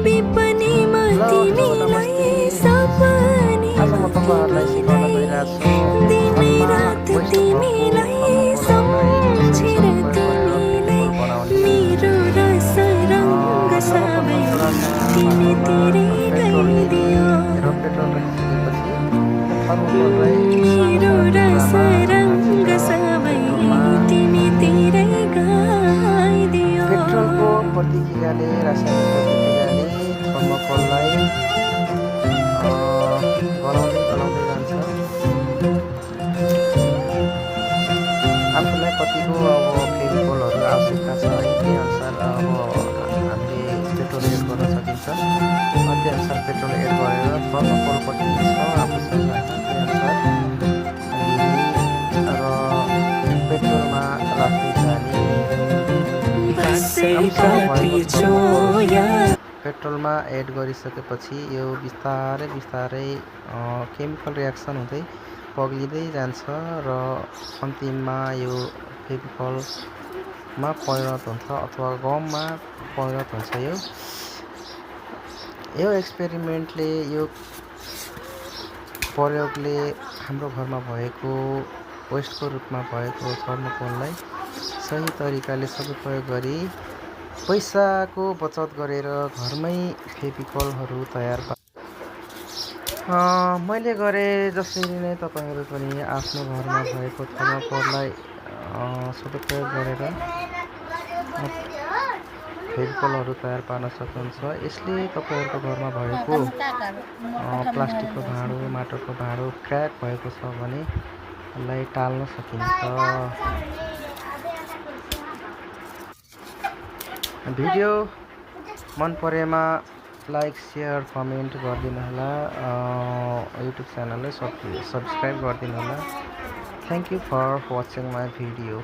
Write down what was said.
विपनीमा तिमीलाई सपनी आज म तपाईँहरूलाई सिकाउन गइरहेको छु दिनै घरमा रात वेस्ट भएको तिमीलाई थर्मोकोलहरूलाई कसरी सम्झेर सदुपयोग गरेर मेरो रस रङ्ग सबै तिमीतिरै गइदियो पेट्रोलको प्रतिक्रियाले रासायनिक प्रतिक्रियाले थर्मोकोललाई गलाउँदै गलाउँदै जान्छ। आफूलाई कतिको अब फेभिकोलहरू आवश्यकता छ है त्यही अनुसार अब हामीले पेट्रोल एड गर्न सकिन्छ। त्यही अनुसार पेट्रोल एड गरेर थर्मोकोल कति छ आफूसँग होइन त्यही अनुसार लिने र पेट्रोलमा राख्दै जाने। पेट्रोलमा एड गरिसकेपछि यो बिस्तारै बिस्तारै केमिकल रियाक्सन हुँदै पग्लिँदै जान्छ र अन्तिममा यो फेभिकोलमा परिणत हुन्छ अथवा गममा परिणत हुन्छ। यो एक्सपेरिमेन्टले यो प्रयोगले हाम्रो घरमा भएको वेस्टको रूपमा भएको थर्मोकोललाई सही तरिकाले सदुपयोग गरी पैसाको बचत गरेर घरमै फेभिकोलहरू तयार मैले गरे जसरी नै तपाईहरु पनि आफ्नो घरमा भएको थर्मोकोललाई सदुपयोग गरेर फेभिकोलहरू तयार पार्न सक्नुहुन्छ। यसले तपाईहरुको घरमा भएको प्लास्टिकको भाँडो माटोको भाँडो क्र्याक भएको छ भने यसलाई टाल्न सकिन्छ। भिडियो मन परेमा लाइक शेयर कमेन्ट गरिदिनु होला। युट्युब च्यानललाई सब्स्क्राइब गरिदिनु होला। Thank you for watching my video.